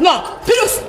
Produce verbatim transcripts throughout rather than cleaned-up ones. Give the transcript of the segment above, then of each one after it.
Non, Pidous!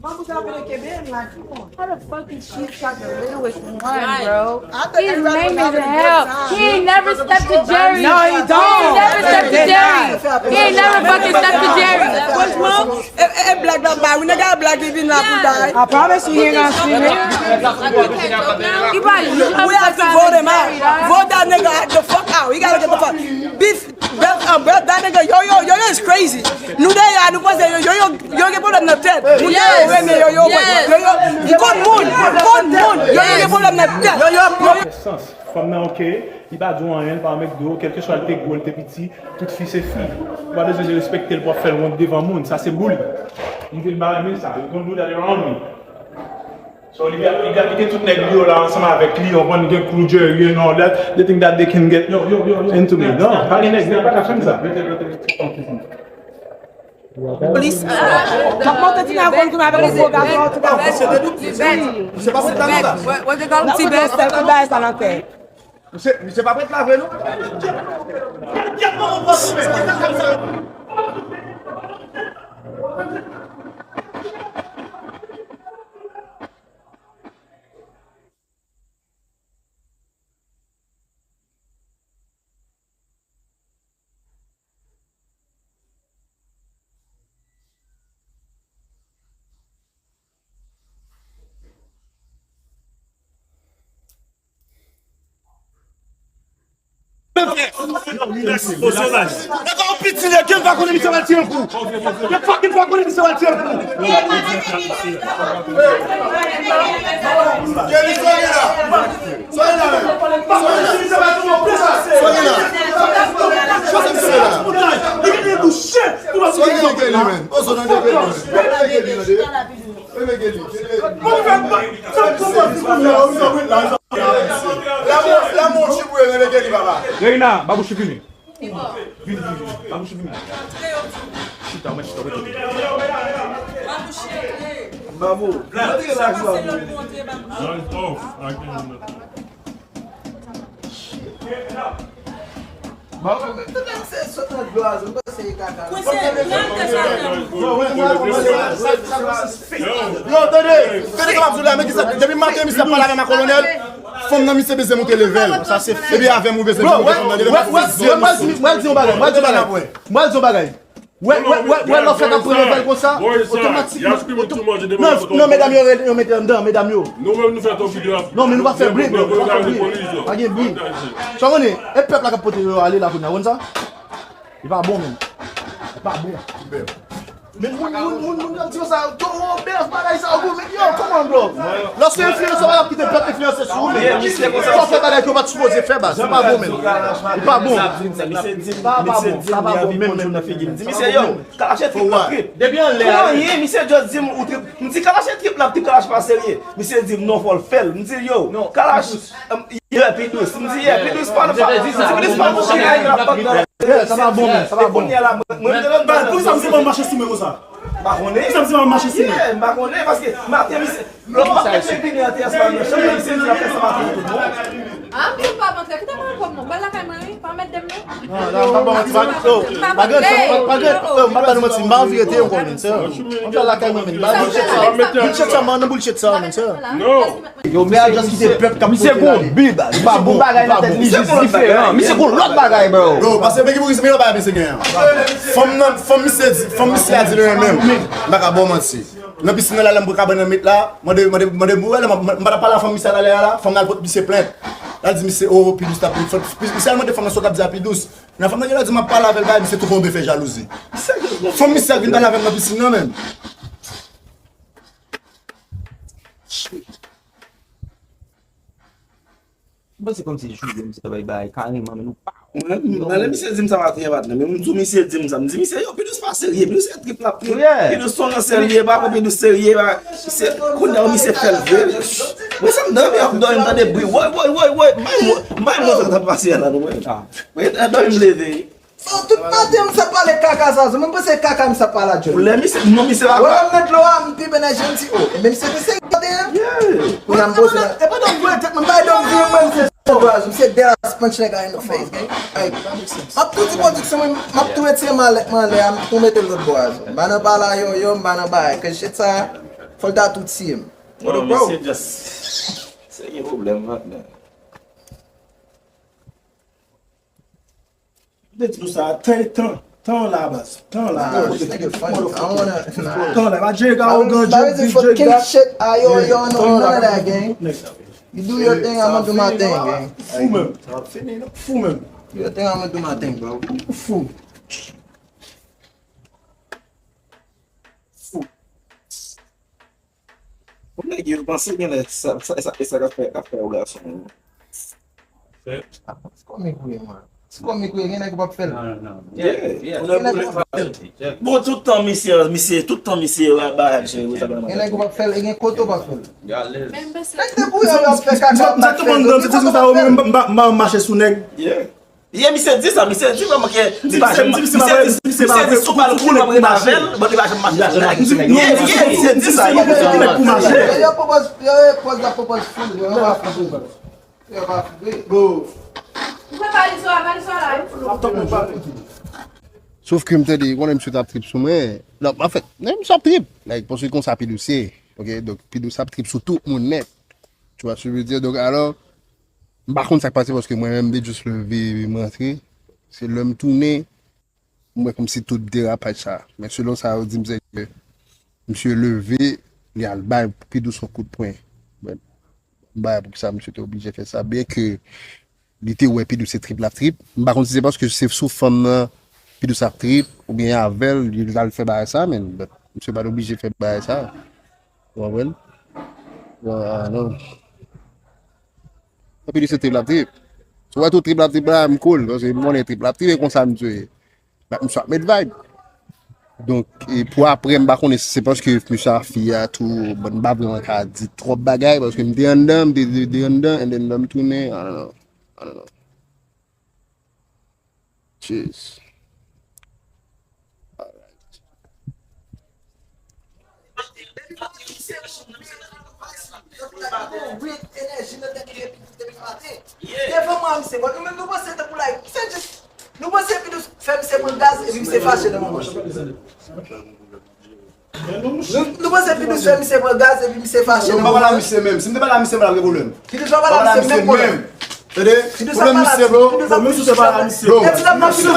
How the fuck is she such a little one, bro? He's lame as hell. He ain't never stepped to Jerry. No, he don't. He ain't never stepped to Jerry. He ain't never fucking stepped to Jerry. Franchman, e, e, e blag la bay. We nèg a blag li vin la pou bay. I promise you he ain't gonna see me. He probably We have to vote him out. Vote that nigga the fuck out. He gotta get the fuck. Beef, that, uh, bro, that nigga, yo, yo, yo, yo is crazy. Nou dèyè, nou panse yo, yo, yo, yo gen pwoblèm nan tèt. Moun yo renmen yo, yo, yo, yo, yo, konn moun, konn moun, yo, yo gen pwoblèm nan tèt. Yo, yo, yo. Sans, fanm nan oke, li pa di w anyen, li pa anmède w, kèlkeswa li te gwo, li te piti, tout fi se fi. Ou pa bezwen derespekte l pou w ap fè l wont devan moun, sa se boul. M di m pa renmen sa, you don't do that around me. So, li, li, li gen tout nèg li yo la ansanm avèk li, yon bann gen crew Jerry and all that, they think that they can get into me. Non, pa gen nèg, nèg pa ka fè m sa. Plis, kòman te di nan konn konnen avèk yon gwo gason an, ti gason. Ti bèk, what, what they call him, ti bèk? Ti bèk sa nan tèt. Misye, misye pa prèt la vre, non? Mèsi, o sovaj. Ti nèg, yo pa konnen misye pral tire yon kou. Yo fucking pa konnen misye pral tire yon kou. Kelly, sonnen la. Sonnen la, men. Sonnen la. Sonnen la. Sonnen Kelly, men. Oh, sonnen Kelly, men. Sonnen Kelly, men. René Kelly. Lanmou, lanmou, chipou, René Kelly, papa. Reina, babou chipini. Vin, vin, vin. Babou chipini. Chita, mwen chita, mwen chita. Babou. Noise off. I can't do nothing. Yo, tande, tande sa m ap di w la, men ki sa, depi maten misye ap pale avè m ak kolonèl, fanm nan misye bezwen moute level. Epi avè m ou bezwen moute fanm nan level. Mwen di yon bagay, mwen di yon bagay. Mwen di yon bagay. Wè, wè, wè, wè, lè w fè k ap pran level konsa, otomatikman, non, non, medam yo, yo mete anndan, medam yo. Non, men nou pa fè bri, bro, nou pa fè bri. Pa gen bri. Sa w konnen, e pèp la k ap pote yo ale la kounye a, w konn sa? Li pa bon, menm. Li pa bon. Men moun, moun, moun, moun, moun ap di konsa, oh, bèf bagay sa, oh, men yo, come on, bro. Lòske enfliyanse, w ap kite pèp enfliyanse sou ou, men. Fò w fè bagay ke w pa t sipoze fè, baz. Li pa bon, menm. Li pa bon. Sa pa bon, sa pa bon, menm, menm. Di misye, yo, Kalash e trip l ap trip. Depi anlè a, wi. Pou anyen, misye just di m ou trip. M di Kalash e trip l ap trip, Kalash pa serye. Misye di m non, fò l fè l. M di l, yo, Kalash, em, yeah, P Dous. M di, yeah, P Dous pa, m di, P Dous pa, m di, yeah, sa pa bon, men, sa pa bon. Epi kounye a la, mwen, mwen, mwen, mwen, poukisa misye pa mache sou mwen konsa? M pa konnen. Poukisa misye pa mache sou mwen? Yeah, m pa konnen, paske maten misye, lòt maten misye vini an tè aspa nan chanm nan, misye di l ap fè sa maten tout bon. Ah, m di w pa antre, kite mwen ankò, m pral lakay mwen, wi, pa anmède m, non. Non, non, pa ban manti, pa, oh, pa gen, pa, pa gen, oh, m pa ba nou manti, m pa anvi rete ankò, men, sè. M pral lakay mwen, men. Ba bullshit sa, bullshit sa, man, nan bullshit sa, men, sè. Non. Yo, men a just kite pèp k ap pote l ale. Misye gon bi, baz. Li pa bon bagay nan tèt li, jis diferan. Misye gon lòt bagay, bro. Yo, paske men ki pou misye, men yo pa misye gen an. Fanm nan, fanm misye di, fanm misye a di li renmen m. M pa ka ba w manti. Nan pisin nan la, lè m pran kabann nan met la, mande, mande, mande m wè, lè m, m pa t ap pale a fanm misye a talè a la, fanm nan al pot misye plent. L al di misye, oh, P Dous t ap, misye al mande fanm nan sa w t ap di a P Dous. Nan fanm nan gen lè di m ap pale avè l, bay, misye tou tonbe fè jalouzi. Fanm misye a vin pale avè m nan pisin nan menm. Mwen se kòmsi jwe misye bay bay kareman, men nou pa konn. Mwen, mwen, lè misye di m sa maten an, patnè, men m di w misye di m sa. M di misye, yo, P Dous pa serye, P Dous se trip l ap trip. Yeah. P Dous se yon ransè l ye, pa konn P Dous serye, pa, misye, kounye a misye fè l vre. Mwen sa m dòmi, ap dòmi, m tande bri, woy, woy, woy, woy, m bay mwen, m bay mwen sa k ap pase a la, nou wè. Mwen dòmi m leve. Oh, tout maten, misye ap pale kaka sa, mwen panse kaka misye ap pale a Johnny. Lè misye, non, misye pa. Wè, m nan dlo a, m pimen nan je m di, oh, men misye te seri maten an. Yeah. Kounye a m poze la. E pandan m voye tèt mwen, m bay dòm vire mwen, misye sou braz, misye dead ass punch nèg a in the face, gang. Ay, m ap tou di pwodiksyon mwen, m ap tou retire malèt mwen anlè a, m tou mete l lòt bò a. M pa nan pale a yo, yo, m pa nan bagay, cause shit sa, fò l ta tou tiye m. What up, bro? Non, misye just, se gen pwoblèm, man. M te di nou sa, tan, tan, tan la, baz. Tan la. Yo, this nigga funny. I don't wanna, nah. Tan la. Pa Jay Garogan, Jay, Jay Garogan. Shit, ah, yo, yo, no, none of that, gang. You do your thing, I'ma do my thing, gang. Fou menm. Fini, non? Fou menm. Do your thing, I'ma do my thing, bro. Fou. Fou. Pou nèg yo panse genlè sa, sa, sa, e sa k ap fè, k ap fè yo gason. Fè. Ah, se kòmik wi, man. Se kòmik wi, gen nèg ou p ap fè l. Non, non, non. Yeah, yeah. Gen nèg ou p ap fè l. Bon, tout tan misye, misye, tout tan misye, ba, ba, gen nèg ou p ap fè l, e gen kote ou p ap fè l. Nèg debouye yo ap fè kaka, ap fè zot. M pa mache sou nèg. Yeah. Ye, misye di sa, misye di vrèman ke li pa janm, misye di, misye di si w pa, si w pa ret avè l, bon, li pa janm mache sou nèg. Ye, ye, misye di sa, ye. Yo, yo pwopoze, yo, yo pwopoze, pwopoze fou, yo, yo pa fou. Yo pa fou. Bon. Ou fè valiz ou a, valiz ou a la, wi. Sof ke m tande, konnen misye t ap trip sou mwen. Non, anfèt, men misye ap trip. Like, paske konsa P Dous ye. Ok, donk P Dous ap trip sou tout moun nèt. Tu vois ce que je veux dire? Donk, alò, m pa konn sa k pase paske mwen menm, m te just leve, m rantre. Se lè m tounen, m wè kòmsi tout derapaj sa. Men selon sa yo di m, se ke misye leve, li al bay P Dous yon kout pwen. Bon, m pa wè poukisa misye te oblije fè sa. Byen ke li te wè P Dous se trip l ap trip. M pa konn si se paske se sou fanm nan Pidous ap trip, oubyen avè l, li t al fè bagay sa, men, but, misye pa t oblije fè bagay sa. Ou konprann? Bon, ah, non. Epi li se trip l ap trip. Si w wè tou trip l ap trip la, m cool, paske m konnen trip l ap trip, e konsa misye ye. But misye ap met vibe. Donk, e pou apre, m pa konnen si se paske misye a fi a tou, but m pa vrèman ka di twòp bagay, paske m te anndan, m te, te, te anndan, and then lè m tounen, I don't know. I don't know. Jeez. Alright. Devan mwen, misye, bon, nou menm nou panse tankou like, misye just, nou panse Pidous fè misye pran gaz, epi misye fache nan moman. Nou, nou panse Pidous fè misye pran gaz epi misye fache. Yo, m pa pale a misye menm. Si m te pale a misye, m pa t ap gen pwoblèm. Pidous pa pale a misye menm pwoblèm. Tande? Pidous pa pale a misye. Bro, menm si w te pale a misye. Bro, menm si w te pale a misye. Menm si w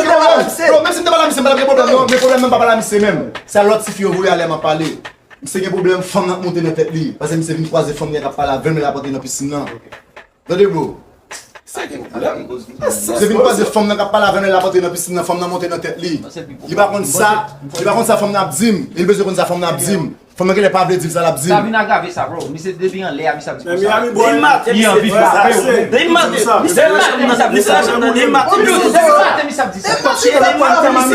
te pale a misye. Bro, menm si m te pale a misye, m pa t ap gen pwoblèm non. Men pwoblèm nan pa pale a misye menm. Se a lòt tifi yo voye ale m ap pale. Misye gen pwoblèm, fanm nan ap monte nan tèt li. Paske misye vin kwaze fanm nan k ap pale avè l, men l ap antre nan pisin nan. Tande, bro. Sa gen pwoblèm. Se vin kwaze fanm nan k ap pale avè l, l ap antre nan pisin nan, fanm nan monte nan tèt li. Li pa konn sa, li pa konn sa fanm nan ap di m. E li bezwen konn sa fanm nan ap di m. Fanm nan genlè pa vle di m sa l ap di m. Sa vin agrave sa, bro. Misye depi anlè a, misye ap di konsa. Li anvi frape w. Depi maten, misye ap di sa. Depi maten, misye ap di sa. Depi maten, misye ap di sa. Depi maten, misye ap di sa. Se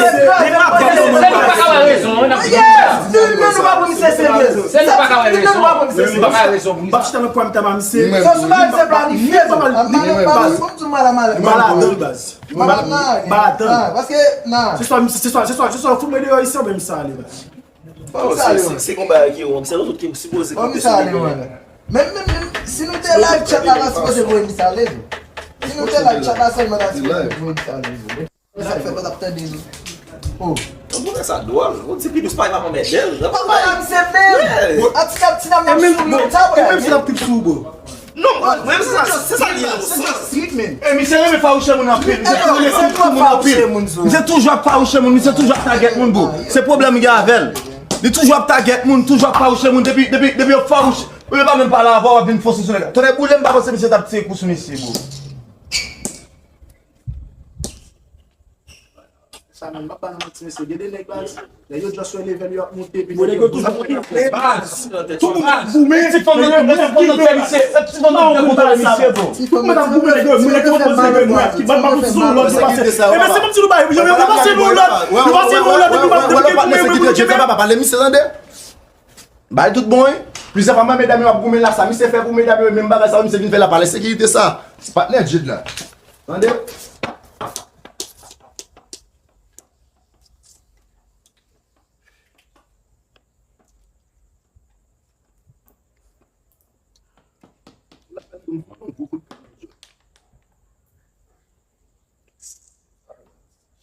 nou pa ka wè rezon, non. Se nou pa ka wè rezon. Nou pa ka wè rezon. M ap chita nan pwèm tan a misye. Sou bagay misye planifye tou. Malad, baz. Malad, malad. Paske, nan. Se swa, se swa, se swa, se swa fout mwen deyò isi, menm sa ale, baz. Kòm sa ale, se, se konba ki wrong, se nou tout ki sipoze konte sou li. Menm, menm, menm, si nou te live, chat la, la sipoze voye misye ale tou. Si nou te live, chat la sèlman ta sipoze voye misye ale tou. Sa k fè pa t ap tande nou. Oh. Ou wè sa dwòl. Ou di Pidous pa, pa anmède l. Pa pale a misye menm. Ati ap ti nan menm sou yon tab. E menm si l ap trip sou ou, bro. Non, mwen, se sa, se sa li ye. E misye renmen fawouche moun anpil. Misye toujou renmen fawouche moun anpil. Misye toujou ap fawouche moun. Misye toujou ap tagèt moun, bro. Se pwoblèm li gen avè l. Li toujou ap tagèt moun, toujou ap fawouche moun. Depi, depi, depi yo fawouche, yo pa menm pale avè w, w ap vin fonse sou nèg la. Tonnè boule, m pa panse misye t ap tire kou sou mesye, bro. Sa menm, m ap ba nou manti, mesye. Gen de nèg, baz, lè yo just wè level yo ap monte, epi nèg yo toujou ap monte. Baz, tout moun ap goumen. Ti fanm nan, ti fanm nan fè misye, ti fanm nan fè kontre misye, bro. Tout moun ap goumen, nèg yo, moun nèg yo konn poze nèg yo, moun ap ki bat, bat sou lòt, yo pase. E mesye, menm si nou bay, yo, yo pase nou lòt, yo pase nou lòt, epi m ap goumen, goumen, goumen. Pale misye tande. Bay tout bon, wi. Plizyè fwa, medam yo ap goumen la, sa misye fè pou medam yo, menm bagay sa, misye vin fè la, pale sekirite sa. Se patnè Jid la. Tande?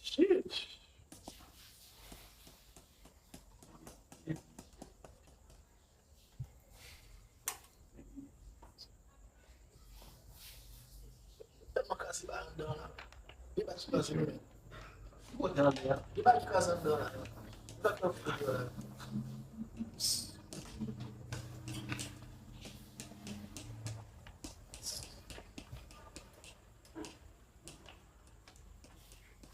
Shit. Tèlman kraze ba anndan la. Li pa sou kraze nou menm. Li pa sou kraze anndan la. Li pa sou kraze anndan la.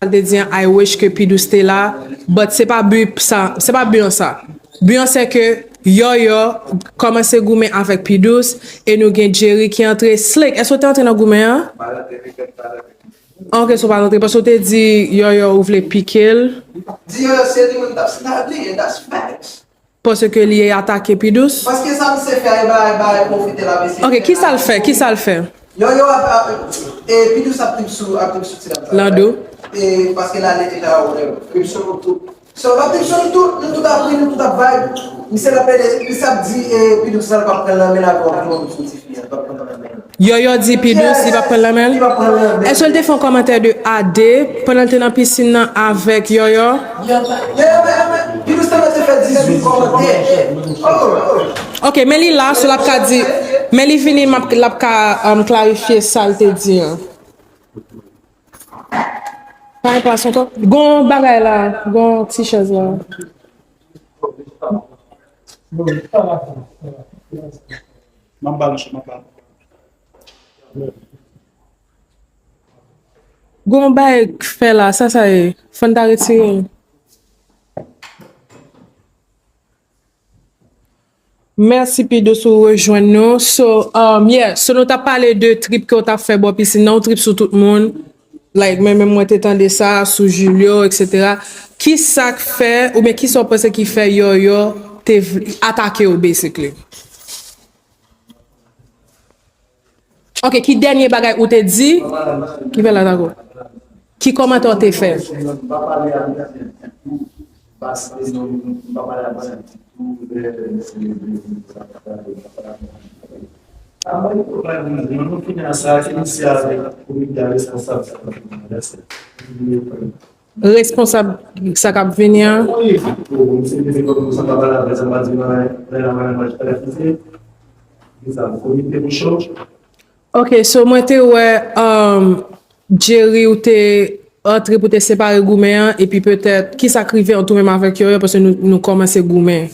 Al te di an, I wish ke Pidous te la, but se pa bi sa, se pa bi an sa. Bi an se ke Yòyò kòmanse goumen avèk Pidous e nou gen Jerry ki antre. Slick, èske w te antre nan goumen an? Ok, so w pa t antre, paske w te di Yòyò ou vle pike l. Di Yòyò se li menm t ap snap li, and that's facts. Paske li atake Pidous? Paske sa misye fè a, e bagay, bagay pwofite l ap eseye fè. Ok, kisa l fè? Kisa l fè? Yo, yo, ap, ap, e, Pidous ap trip sou, ap trip sou ti dam sa. Lando? E, paske l ale te ta wè, trip sou nou tout. So, l ap trip sou nou tout, nou tout ap ri, nou tout ap vibe. Misye l ap pede, misye ap di, e, Pidous sa l p ap pran l nan men l, avè w, trip sou ti fi a, l p ap pran l nan men l. Yòyò di Pidous li p ap pran l nan men l? Èske l te fè yon kòmantè de A D pandan l te nan pisin nan avèk Yòyò? Pidous te mete fè dizuit kòmantè. Ok, men li la, so l ap ka di, men li vini, m ap, l ap ka, um, klarifye sa l te di an. Pa gen plas ankò? Gon bagay la, gon ti chèz la. M ap ba l yon chans, m ap ba l. Gon bagay k fè la, sa sa ye? Fò n ta retire l. Mèsi Pidous ou rejwenn nou. So, um, yeah, so nou t ap pale de trip ke w t ap fè bò pisin nan, yon trip sou tout moun. Like, mwen menm mwen te tande sa, sou Julio, et cetera. Ki sa k fè, oubyen ki sa w panse ki fè Yòyò te vle atake w, basically? Ok, ki dènye bagay ou te di? Ki fè l atake w? Ki kòmantè w te fè? Responsab sa k ap vini an. Ok, so mwen te wè, um, Jerry ou te antre pou te separe goumen an, epi petèt, ki sa k rive ant ou menm avèk Yòyò, paske nou, nou kòmanse goumen,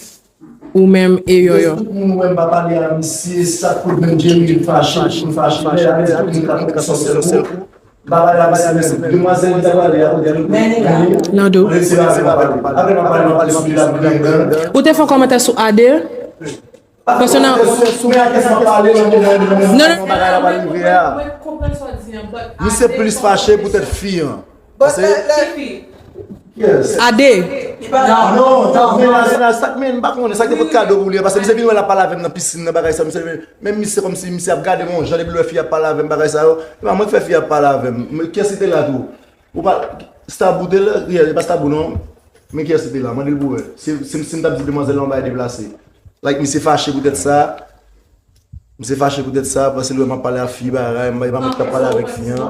ou menm e Yòyò. Tout moun wè m pa pale a misye, sa k koz menm Jerry fache, fache, fache, tout moun ka fè yon sèl kou. M pa pale a misye menm. Demwazèl li ta pale a, Nando. Apre m ap pale, m ap pale sou li la. Ou te fè yon kòmantè sou Ade? Paske nan... Non, non. Misye plis fache poutèt fi an. Paske... Ade. Non, non, non, sa k men, m pa konnen, sa k te pot kado pou li an, paske misye vin wè l ap pale avè m nan pisin nan, bagay sa, misye vin, menm misye kòmsi misye ap gade m yon jan depi l wè fi ap pale avè m, bagay sa yo, e pa mwen k fè fi ap pale avè m, men kiyès ki te la tou? Ou pa, Stabou te la? Yeah, e pa Stabou non. Men kiyès ki te la? Mande l pou wè. Si, si, si m t ap di demwazèl la yon bagay deplase. Like, misye fache poutèt sa. Misye fache poutèt sa, paske l wè m ap pale ak fi, bagay, m pa mwen k t ap pale avèk fi an.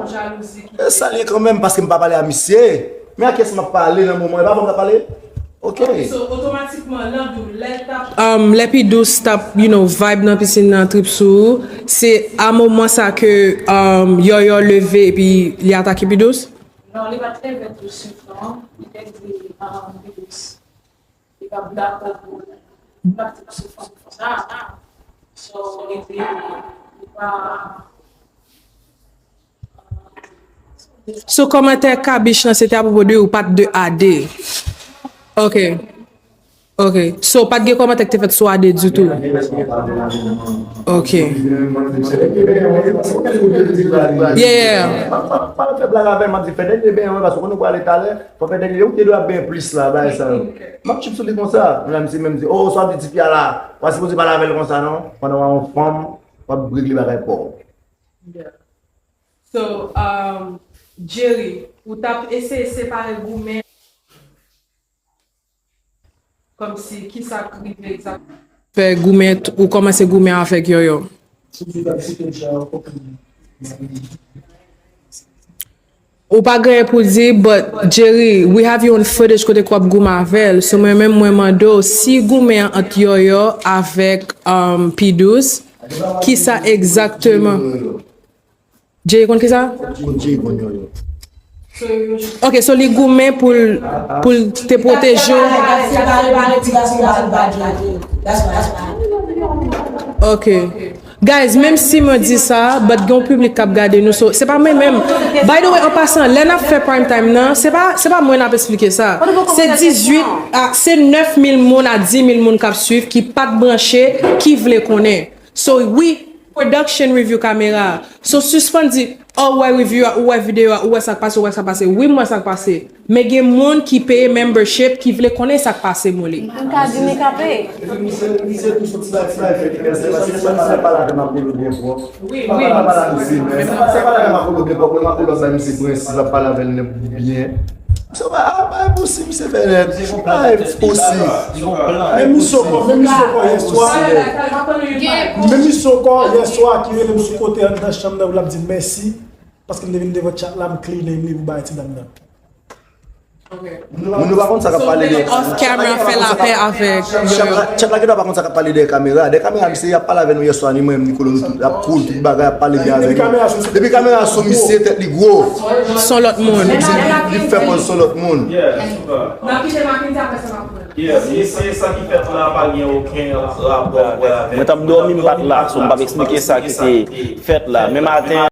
E sa l ye kanmenm, paske m pa pale a misye. Men a kiyès m ap pale nan moman, e pa avè w m t ap pale? Ok. Ok, so, otomatikman, Landou, lè l t ap... Um, lè Pidous t ap, you know, vibe nan pisin nan, trip sou ou, se a moman sa ke, um, Yòyò leve epi li atake Pidous? Non, li pa t leve tou swit, non. Li te di, um, Pidous. Li p ap dakò pou l ap trip sou fanm konsa. So, li di, li pa... So, kòmantè Kabich lan, se te apwopo de ou, pa t de Ade. Ok. Ok. So, pa t gen kòmantè ki te fèt sou Ade ditou. Ok. Yeah, yeah. Pa, pa, pa fè blag avè l, m ap di fè dènye benyen, paske konnen w prale talè, fò fè dènye, ou te dwe ap benyen plis la, bagay sa yo. M ap trip sou li konsa. Menm si menm di, oh, sa w ap di tifi a la, w pa sipoze pale avè l konsa non, pandan w a yon fanm, w ap regle bagay pa w. Yeah. So, um, Jerry, ou t ap eseye separe goumen, kòmsi, ki sa k rive egzakteman? Fè goumen, t-, ou kòmanse goumen avèk Yòyò. Ou pa gen anyen pou di, but Jerry, we have you on footage kote k w ap goumen avè l. So mwen menm, mwen mande w, si goumen an ant Yòyò avèk, um, Pidous, ki sa egzakteman? Jerry konn ki sa? Jerry konn Yòyò. Ok, so li goumen pou l, pou l te pwoteje w. Ok. Guys, menm si mwen di sa, but gen yon piblik k ap gade nou, so, se pa mwen menm. By the way, an pasan, lè n ap fè prime time nan, se pa, se pa mwen n ap esplike sa. Se dizuit a, se nèf mil moun a di mil moun k ap swiv, ki pa t branche, ki vle konnen. So, wi, production review kamera. So, sispann di, oh, ou wè review a, ou wè videyo a, ou wè sa k pase, ou wè sa k pase. Wi, m wè sa k pase. Men gen moun ki peye membership, ki vle konnen sa k pase, Molly. M ka di m ka peye. Epi misye, misye tou soti bay ti bay fèk, se pa, se pa, se pa la ke m ap pale byen pwòp. Wi, wi. Se pa la ke m ap pale byen pwòp, men m ap pale bay misye prensip, ap pale avè l byen. Misye pa, ah, pa enposib, misye Bènèt. Pa enposib. Men misye ankò, men misye ankò yè swa. Men misye ankò yè swa ki rele m sou kote anndan chanm nan, pou l ap di m mèsi. Paske m te vin devan chat la, m clean name li pou bay ti dam nan. Moun yo pa konn sa k ap pale de. Off camera, fè lapè avèk. Chat la, chat la gentan pa konn sa k ap pale dèyè kamera. Dèyè kamera, misye ap pale avè nou yèswa, ni mwen menm, ni Kolo, nou tout ap cool, tout bagay, ap pale byen avè nou. Depi kamera sou misye, tèt li gwo. Son lòt moun. Li, li fè pòz son lòt moun. Yes, misye, sa ki fèt la pa gen okenn rapò avè. Mwen t ap dòmi, m pa t la, so m p ap eksplike sa ki te fèt la. Men maten,